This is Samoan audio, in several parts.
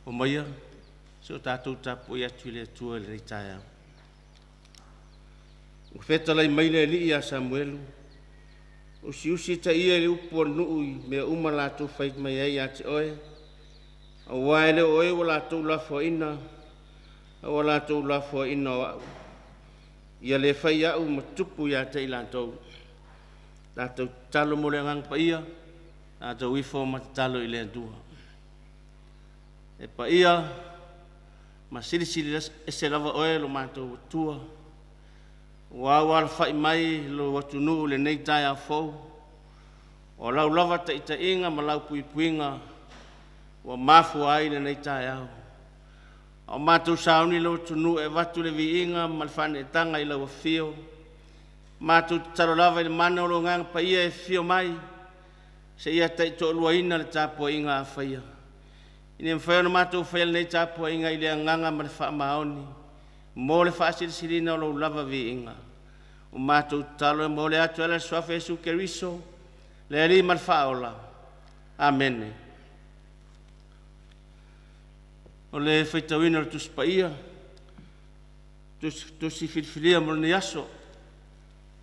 Omaia se o tatou tapuai atu i le Atua i lenei taeao. Ua fetalai mai le Alii ia Samuelu, usiusi ta ia i le upu a le nuu i mea uma latou fai mai ai ia te oe, aua e le o oe ua latou lafoaina, a ua latou lafoaina o a'u, ia le fai a'u ma tupu ia te i latou. Tatou tatalo mo le Agaga Paia, tatou ifo ma tatalo i le Atua. E paia ma silisili ese lava oe lo matou Atua, ua ua alafai mai lo atunuu i lenei taeao fou, o lau lava taitaiga ma lau puipuiga ua mafua ai lenei taeao. A o matou sauni i le atunuu e avatu le viiga ma le faaneetaga i lau afio, matou tatalo lava i le mana o lou Agaga Paia e afio mai seia taitoaluaina le tapuaiga a faia. Ina ia mafai ona matou faia lenei tapuaiga i le agaga ma le faamaoni mo le faasilisiliina o lou lava viiga. Ua matou tatalo e momoli atu e ala i le Suafa o Iesu Keriso, le Alii ma le Faaola. Amene. O le faitauina o le Tusi Paia, Tusi Filifilia mo lenei aso,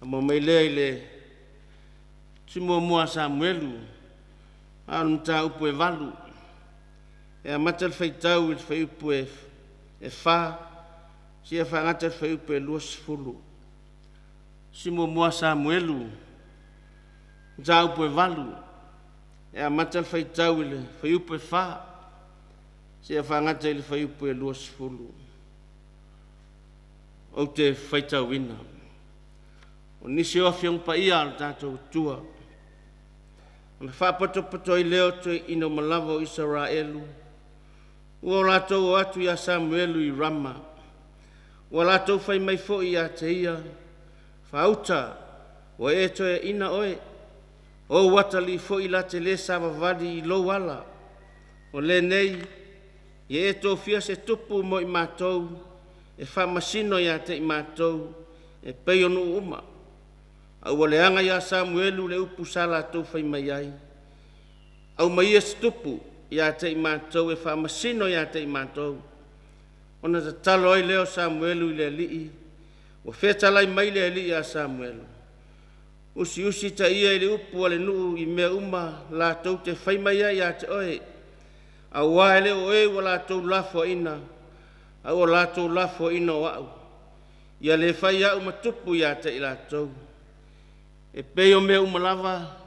na maua mai lea i le Tusi muamua a Samuelu, a o le mataupu e 8, e amata le faitau i le fuaiupu e 4 seia faagata le fuaiupu e 20. Tusi muamua a Samuelu, mataupu e 8, e amata le faitau i le fuaiupu e 4 seia faagata i le fuaiupu e 20. Ou te faitauina. O nisi o Afioga Paia a lo tatou Atua, ona faapotopoto ai lea o toeaiina uma lava o Isaraelu, ua o latou o atu ia Samuelu i Rama, ua latou fai mai foi ia te ia, “Faauta, ua e toeaina oe, ou atalii foi la te lē savavali i lou ala. O lenei, ia e tofia se tupu mo i matou e faamasino ia te i matou e pei o nuu uma.” A ua leaga ia Samuelu le upu sa latou fai mai ai, “Aumaia se tupu ia te i matou e faamasino ia te i matou.” Ona tatalo ai lea o Samuelu i le Alii. Ua fetalai mai le Alii ia Samuelu, “Usiusi taia i le upu a le nuu i mea uma latou te fai mai ai ia te oe, aua e le o oe ua latou lafoaina, a ua latou lafoaina o a'u, ia le fai a'u ma tupu ia te i latou. E pei o mea uma lava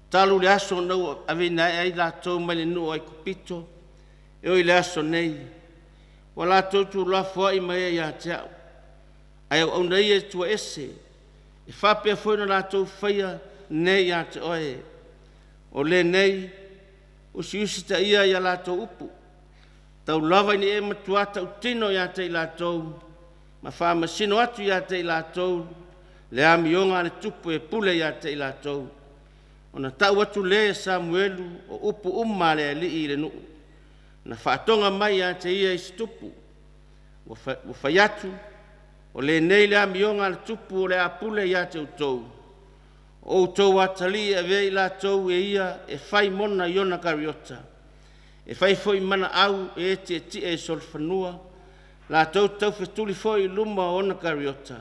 talu le aso na ou aveina ai latou mai le nuu o Aikupito e oo i le aso nei, ua latou tuulafoai mai ai ia te a'u, ae auauna ia i atua ese, e faapea foi ona latou faia nei ia te oe. O lenei, usiusi taia i a latou upu, tau lava ina e matuā tautino ia te i latou ma faamasino atu ia te i latou le amioga a le tupu e pule ia te i latou.” Ona tau atu lea e Samuelu o upu uma a le Alii i le nuu, na faatoga mai ia te ia i se tupu. Ua fai atu, “O lenei le amioga a le tupu o le a pule ia te outou. O outou atalii e avea i latou e ia e fai mona i ona kariota, e fai foi ma na au e tietie i solofanua, latou te taufetuli foi i luma o ona kariota.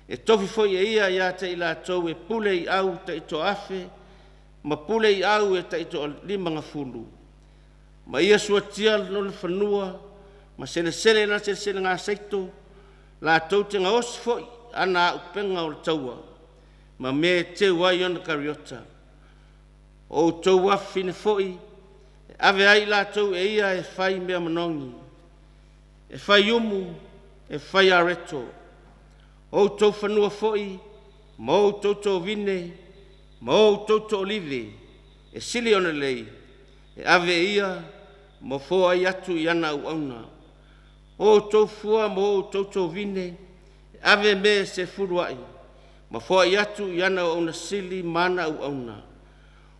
E tofi foi e ia ia te i latou e pule i au taitoafe ma pule i au e taitoalimagafulu, ma ia suatia lona fanua ma selesele i lana seleselegasaito, latou te gaosi foi ana auupega o le taua ma mea e teu ai ona kariota. O outou afafine foi e ave ai i latou e ia e fai mea manogi, e fai umu, e fai areto. O outou fanua foi ma outou tovine ma outou toolive e sili ona lelei, E ave e ia ma foai atu i ana auauna. O outou fua ma o outou tovine, e ave mea e sefulu a'i, ma foai atu i ana auauna sili ma ana auauna.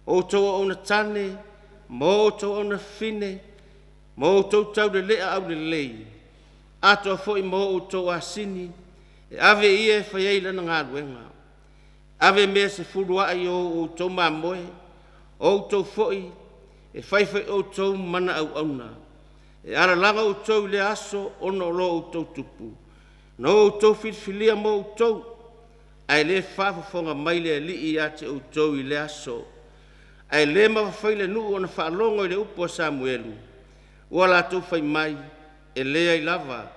O outou auauna tane ma o outou auauna fafine, ma o outou taulelea aulelei, atoa foi ma o outou asini, e ave e ia e fai ai lana galuega. Ave mea e sefulu a'i o outou mamoe, o outou foi e fai foi outou ma ana auauna. E alalaga outou i lea aso ona o lo outou tupu, na outou filifilia mo outou, ae le faafofoga mai le Alii ia te outou i lea aso. Ae le mafai le nuu ona faalogo i le upu a Samuelu, ua latou fai mai, e leai lava,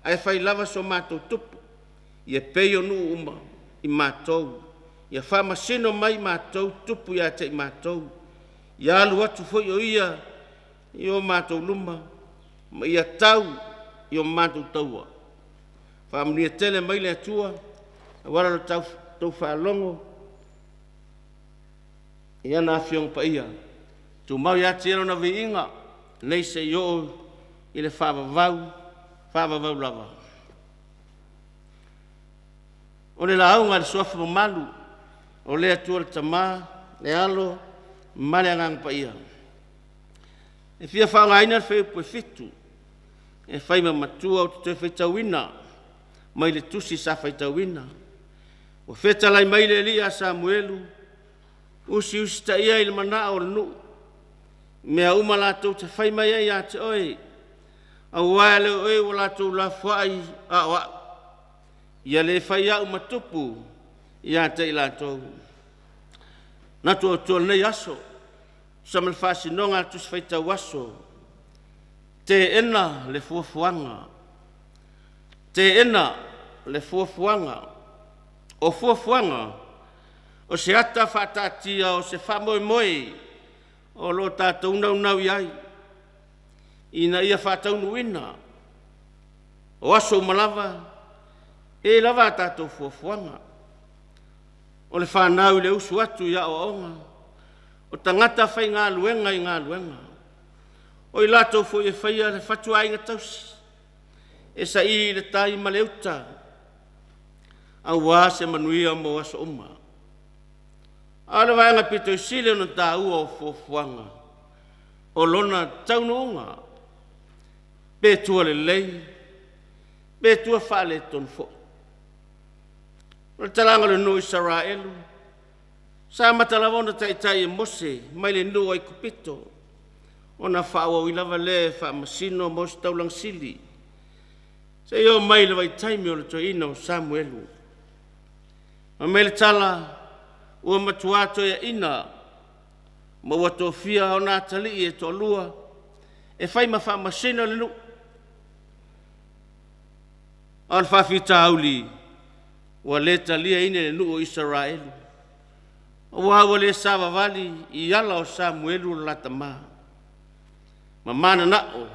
ae fai lava so matou tupu, ia pei o nuu uma i matou, ia faamasino mai matou tupu ia te i matou, ia alu atu foi o ia i o matou luma, ma ia tau i o matou taua. Faamanuia tele mai le Atua, auala lo tou faalogo i ana Afioga Paia. Tumau ia te ia Lona viiga, nei seia oo i le faavavau, faavavau lava. O le lauga a le Suafa mamalu o le Atua le Tama, le Alo ma le Agaga Paia. E fia faaaogaina le fuaiupu e 7 e fai ma matua ou te toe faitauina mai le tusi sa faitauina. Ua fetalai mai le Alii ia Samuelu, usiusitaia i le manao o le nuu, mea uma latou te fai mai ai ia te oe, auā e le o oe ua latou lafoai a o a'u. Ia le fai a'u ma tupu ia te i latou. Manatu Autu o lenei aso, tusa ma le faasinoga a le Tusi Faitau Aso, teena le fuafuaga. Teena le fuafuaga. O fuafuaga, o se ata faataatia o se faamoemoe o lo o tatou naunau i ai ina ia faataunuuina. O aso uma lava, e i ai lava a tatou fuafuaga. O le fanau i le usu atu i aoaoga, o tagata faigaluega i galuega, o i latou foi e faia le fatuaiga tausi, e saili i le tai ma le uta aua se manuia mo aso uma. A o le vaega pito i sili ona taua o fuafuaga, o lona taunuuga, pe tua lelei, pe tua faaletonu foi. O le talaga o le nuu o Isaraelu, sa amata lava ona taitai e Mose mai le nuu o Aikupito, ona faaauau ai lava lea e faamasino mo se taulaga sili, seia oo mai i le vaitaimi o le toeaina o Samuelu. Fai mai le tala, ua matua toeaina ma ua tofia ona atalii e toalua e fai ma faamasino le nuu. A o le faafitauli ua le taliaina e le nuu o Isaraelu, aua ua le savavali i ala o Samuelu lo la tama, ma mananao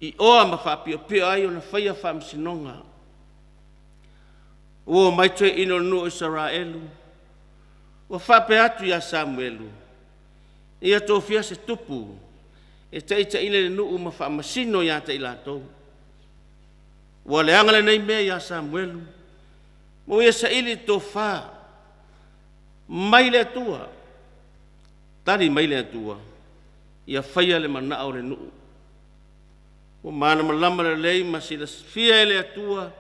i oa ma faapiopio ai ona faia faamasinoga. Ua omai toeaiina o le nuu o Isaraelu, ua faapea atu ia Samuelu, ia tofia se tupu e taitaiina le nuu ma faamasino ia te i latou. Ua leaga lenei mea ia Samuelu, ma ua ia saili le tofa mai le Atua. Tali mai le Atua, ia faia le manao o le nuu. Ua malamalama lelei ma silafia e le Atua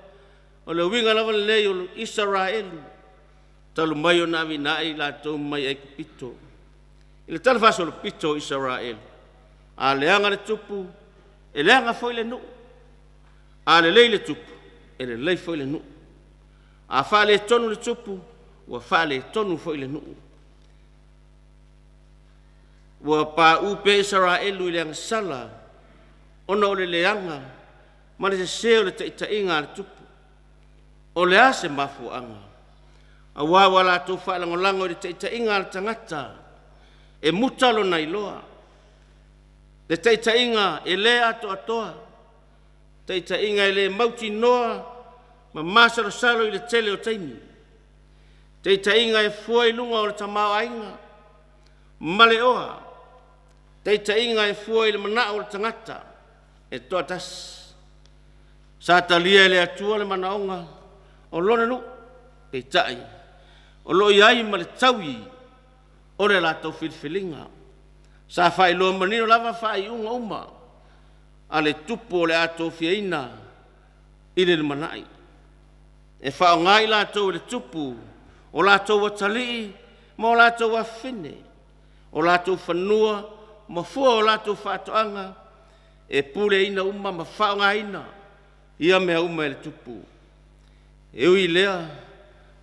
o le uiga lava lenei o Isaraelu talu mai ona aveina ai latou mai Aikupito. I le talafaasolopito o Isaraelu, a leaga le tupu, e leaga foi le nuu. A lelei le tupu, e lelei foi le nuu. A faaletonu le tupu, ua faaletonu foi le nuu. Ua pauu pea Isaraelu i le agasala ona o le leaga ma le sese o le taitaiga a le tupu. O le a se mafuaaga? Aua ua latou faalagolago i le taitaiga a le tagata e muta lona iloa, le taitaiga e le atoatoa, taitaiga e le mautinoa ma masalosalo i le tele o taimi, taitaiga e fua i luga o le tamaoaiga ma le oa. Taitaiga e fua i le manao o le tagata e toatasi. Sa talia e le Atua le manaoga o lona nuu, peitai o lo o i ai ma le taui o le latou filifiliga. Sa faailoa manino lava faaiuga uma a le tupu o le a tofiaina i le lumanai. E faaaoga i latou e le tupu o latou atalii ma o latou afafine, o latou fanua ma fua o latou faatoaga e puleaina uma ma faaaogaina ia mea uma e le tupu. E ui i lea,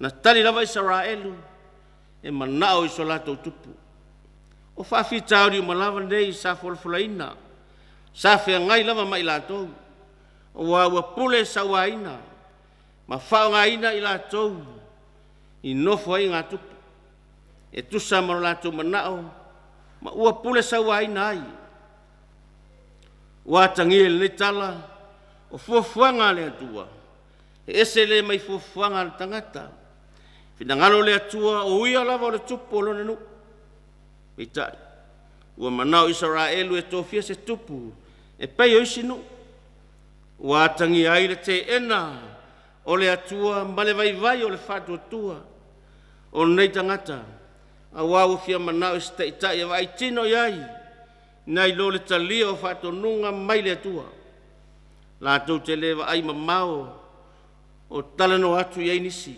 na tali lava Isaraelu e manao i so latou tupu. O faafitauli uma lava nei sa folafolaina, sa feagai lava ma i latou, aua ua pule sauaina ma faaaogaina i latou i nofoaiga a tupu, e tusa ma lo latou manao ma ua pule sauaina ai. Ua atagia i lenei tala o fuafuaga a le Atua, e ese le mai fuafuaga a le tagata. Finagalo le Atua o ia lava o le tupu o lona nuu. Peitai, ua manao Isaraelu e tofia se tupu e pei o isi nuu. Ua atagia ai le teena o le Atua ma le vaivai o le faatuatua o nei tagata, aua ua fia manao i se taitai e vaai tino i ai, nai lo le talia o faatonuga mai le Atua. Latou te le vaai mamao o talanoa atu i ai nisi.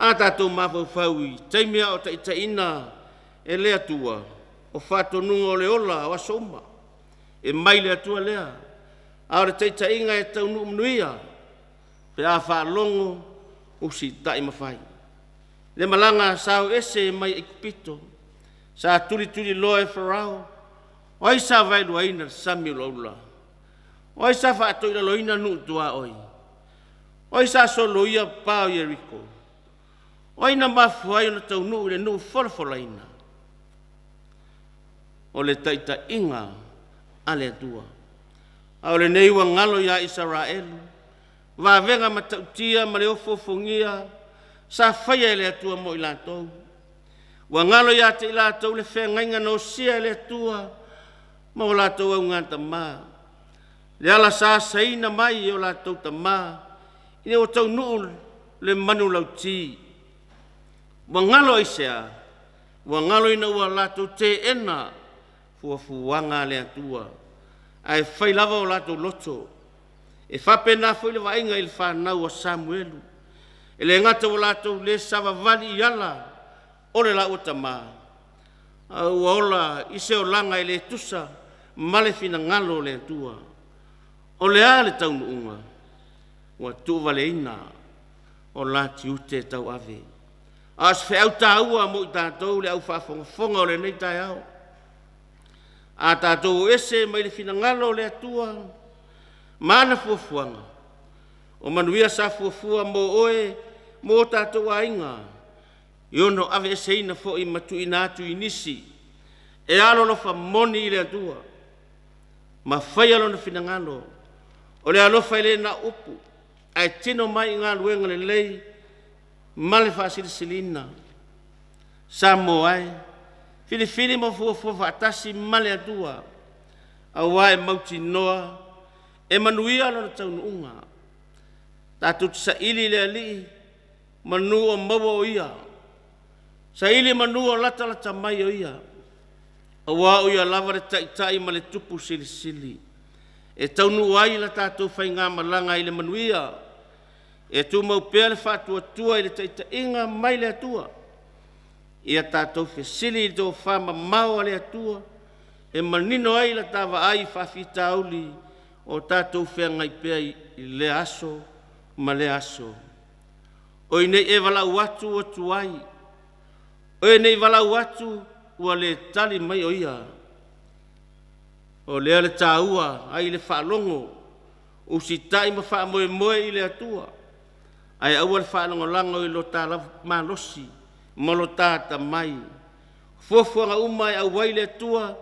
A tatou mafaufau i taimi a o taitaiina e le Atua, o faatonuga o le ola o aso uma, e mai le Atua lea, a o le taitaiga e taunuu manuia pe a faalogo usitai ma fai. Le malaga sa o ese mai Aikupito, sa tulituliloa e Farao, o ai sa vaeluaina le sami ulaula? O ai sa faatoilaloina nuu tuaoi? O ai sa soloia pa o Ieriko? O ai na mafua ai ona taunuu i le nuu folafolaina? O le taitaiga a le Atua. A o lenei ua galo iā Isaraelu vavega matautia ma le ofoofogia sa faia e le Atua mo i latou. Ua galo ia te i latou le feagaiga na osia e le Atua ma o latou augatama, le ala sa asaina mai e o latou tamā ina ua taunuu le manulauti. Ua galo aisea? Ua galo ina ua latou teena fuafuaga a le Atua, ae fai lava o latou loto. E faapena foi le vaaiga i le fanau a Samuelu. E le gata ua latou le savavali i ala o le laua tamā, a ua ola i se olaga e le tusa ma le finagalo o le Atua. O le a le taunuuga? Ua tuuvaleina o la tiute tauave. A o se feau taua mo i tatou le au faafogafoga o lenei taeao, a tatou o ese mai le finagalo o le Atua ma ana fuafuaga, o manuia sa fuafua mo oe mo o tatou aiga, e ono aveeseina foi ma tuuina atu i nisi e alolofa moni i le Atua ma faia lona finagalo. O le alofa e le na o upu, ae tino mai i galuega lelei ma le faasilisiliina. Samoa e, filifili ma fuafua faatasi ma le Atua, aua e mautinoa e manuia lona taunuuga. Tatou te saili i le Alii manu o maua o Ia, saili manu o latalata mai o Ia, aua o Ia lava le Taitai ma le Tupu Silisili, e taunuu ai la tatou faigamalaga i le manuia. E tumau pea le faatuatua i le taitaiga mai le Atua. Ia tatou fesili i le tofa mamao a le Atua e manino ai la ta vaai i faafitauli o tatou feagai pea i lea aso ma lea aso. Oi nei e valaau atu ua tuai, oe nei valaau atu ua le tali mai o ia. O lea le taua ai le faalogo, usitai ma faamoemoe i le Atua, ae aua le faalagolago i lo ta lava malosi ma lo ta atamai. O fuafuaga uma e auai le Atua,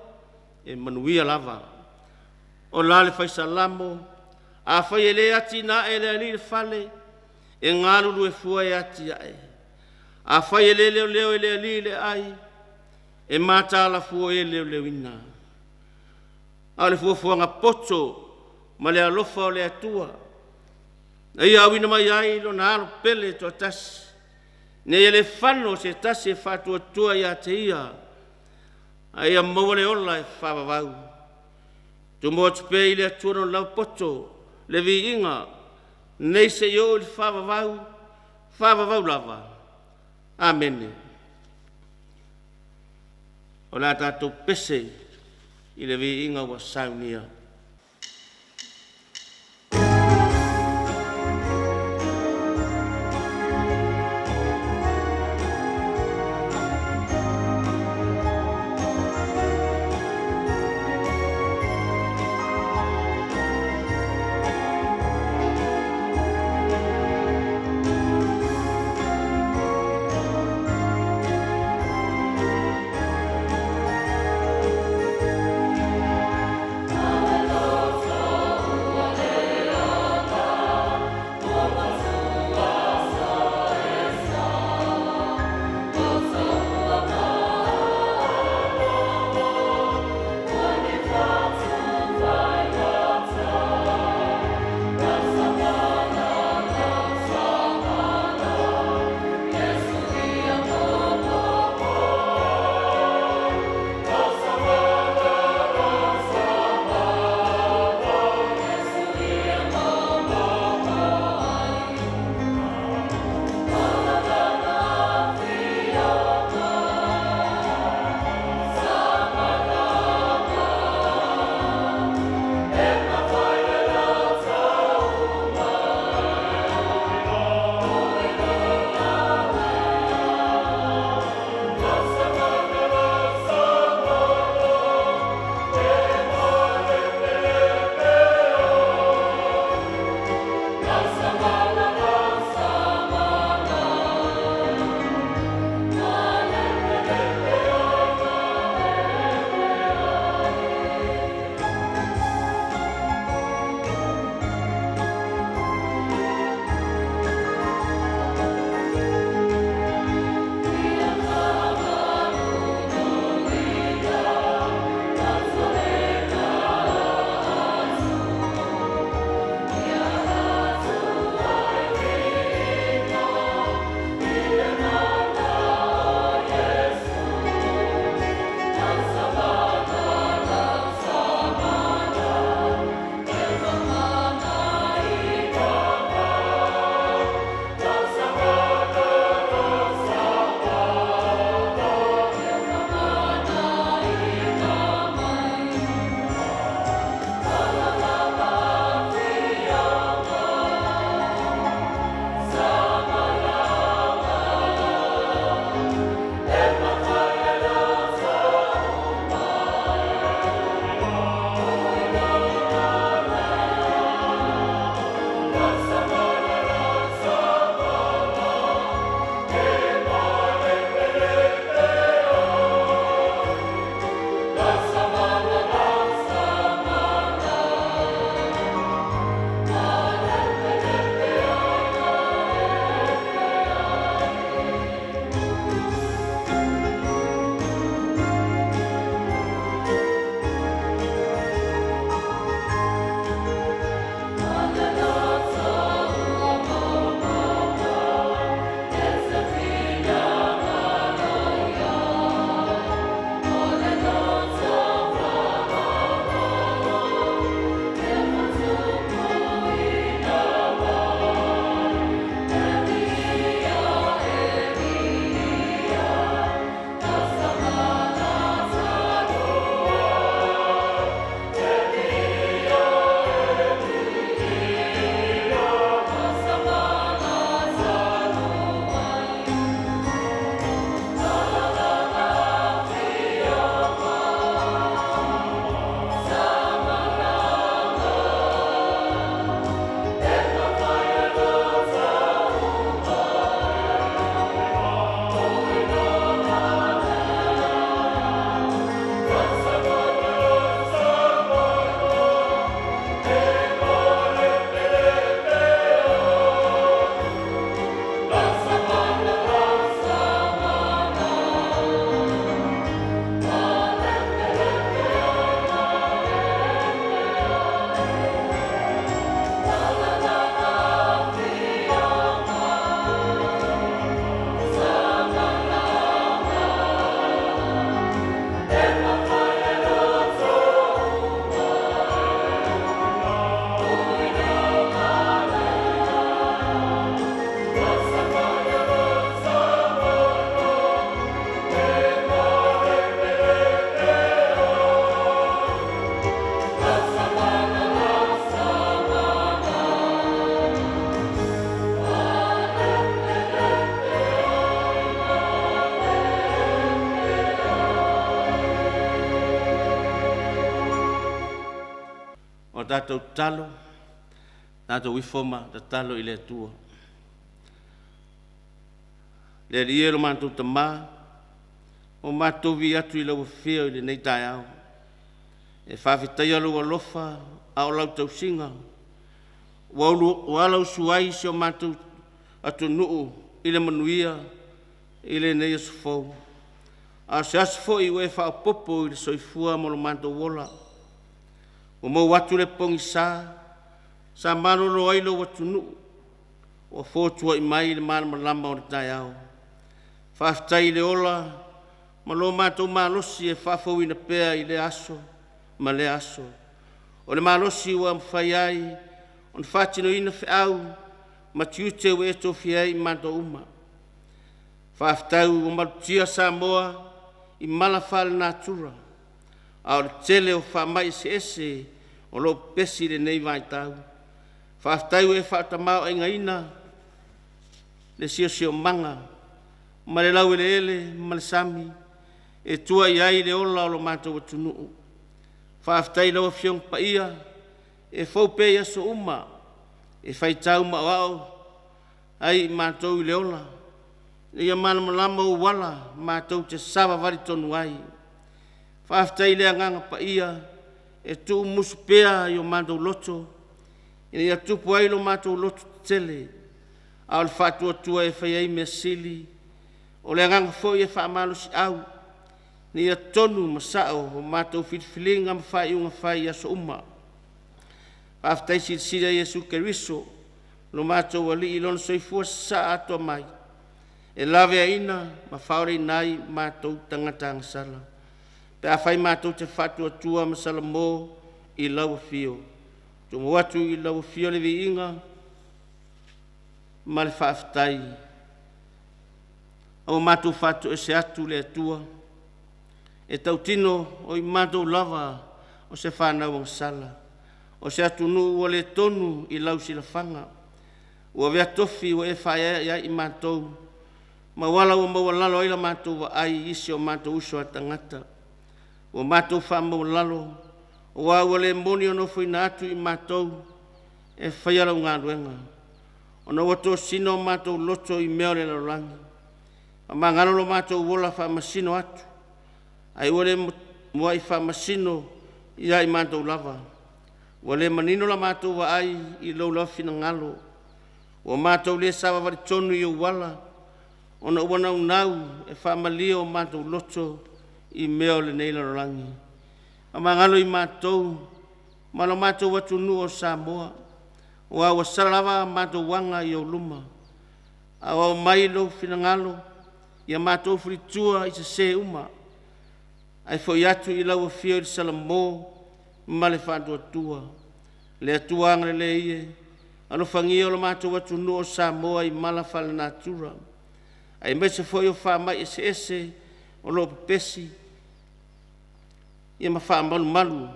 e manuia lava. O la le fai Salamo, afai e le atinae e le Alii le fale, e galulue fua e atiae. Afai e le leoleo e le Alii le ai, e matalafua ai e leoleoina. A o le fuafuaga poto ma le alofa o le Atua, na ia auina mai ai Lona Alo pele e toatasi, ina ia le fano se tasi e faatuatua ia te Ia, a ia maua le ola e faavavau. Tumo atu pea i le Atua lona lava poto le viiga nei seia oo i le faavavau, faavavau lava. Amene. O le a tatou pese i le viiga ua saunia. O tatou tatalo, tatou ifo ma tatalo i le Atua. Le Alii e lo matou Tamā, ua matou viia atu i lau Afio i lenei taeao, e faafetaia lou alofa a o lau tausiga ua alausu ai si o matou atunuu i le manuia i lenei aso fou. A o se aso foi ua e faaopoopo i le soifua ma lo matou ola, ua mou atu le pogisa sa malolo ai lou atunuu ua fotuai mai le malamalama o le taeao. Faafetai i le ola ma lo matou malosi e faafouina pea i lea aso ma lea aso. O le malosi ua mafai ai ona faatinoina feau ma tiute ua e tofia ai i matou uma. Faafetai ua malutia Samoa i mala faalenatura, a o le tele o faamai eseese o lo o pepesi i lenei vaitau. Faafetai ua e faatamaoaigaina le siosiomaga mai le laueleele ma le sami e tua i ai le ola o lo matou atunuu. Faafetai i lau Afioga Paia e fou pea i aso uma, e faitau ma aoao ai i matou i le ola, ina ia malamalama ou ala matou te savavali tonu ai. Faafetai i le Agaga Paia e tuumusu pea i o matou loto ina ia tupu ai lo matou loto tetele a o le faatuatua e fai ai mea sili. O le agaga foi e faamalosiau ina ia tonu ma sao a matou filifiliga ma faaiuga fai i aso uma. Faafetai silisili ia Iesu Keriso lo matou Alii i Lona soifua sasaa atoa mai e laveaiina ma faaolaina ai matou tagata agasala pe afai matou te faatuatua ma salamo i lau Afio. Tumu atu i lau Afio le viiga ma le faafetai a ua matou faatoese atu le Atua e tautino o i matou lava o se fanau agasala, o se atunuu ua le tonu i lau silafaga, ua avea tofi ua e faaeaea ai i matou ma auala ua maualalo ai la matou vaai i isi o matou uso a tagata. Ua matou faamaualalo aua ua le moni e ofoina atu i matou e faia lau galuega, ona ua tosina o matou loto i mea o le lalolagi. Faamagalo lo matou ola faamasino atu ae ua le muai faamasino ia i matou lava. Ua le manino la matou vaai i lou lava finagalo, ua matou le savavali tonu i ou ala ona ua naunau e faamalie o matou loto i mea o lenei lalolagi. Faamagalo i matou ma lo matou atunuu o Samoa, aua ua sala lava a matou aga i ou luma. Aoao mai lou finagalo ia matou fulitua i sese uma, ae foi atu i lau Afio i le salamo ma le faatuatua. Le Atua agalelei e, alofagia lo matou atunuu o Samoa i mala faalenatura, aemaise foi o faamai eseese o lo o pepesi, ia ma faamalumalu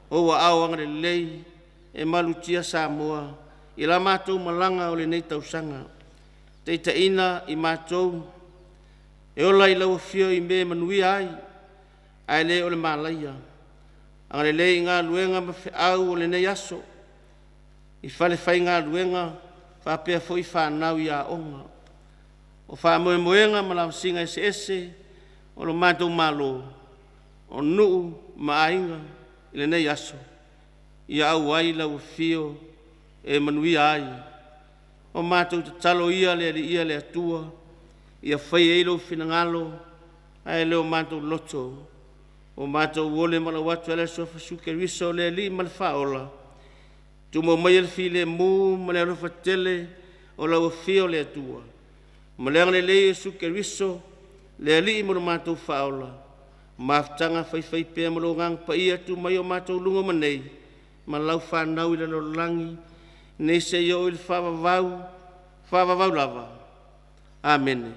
ou aao agalelei e malutia Samoa i la matou malaga o lenei tausaga. Taitaiina i matou e ola i lau Afio i mea e manuia ai, ae le o le malaia. Agalelei i galuega ma feau o lenei aso i falefaigaluega faapea foi fanau i aoga. O faamoemoega ma lavasiga eseese o lo matou Malo, o nuu ma aiga i lenei aso, ia auai lau afio e manuia ai. O matou tatalo ia le Alii le Atua, ia faia ai lou finagalo ae le o matou loto. Ua matou ola atu e ala i le Suafa Iesu Keriso o le Alii ma le Faaola, tumau maia le filemu ma le alofa tele o lau Afio le Atua ma le agalelei o Iesu Keriso le Alii ma lo matou Faaola, mafutaga faifaipea ma lou Agaga Paia, tu mai o matou luga ma nei ma lau fanau i le lalolagi nei seia oo i le faavavau, faavavau lava. Amene.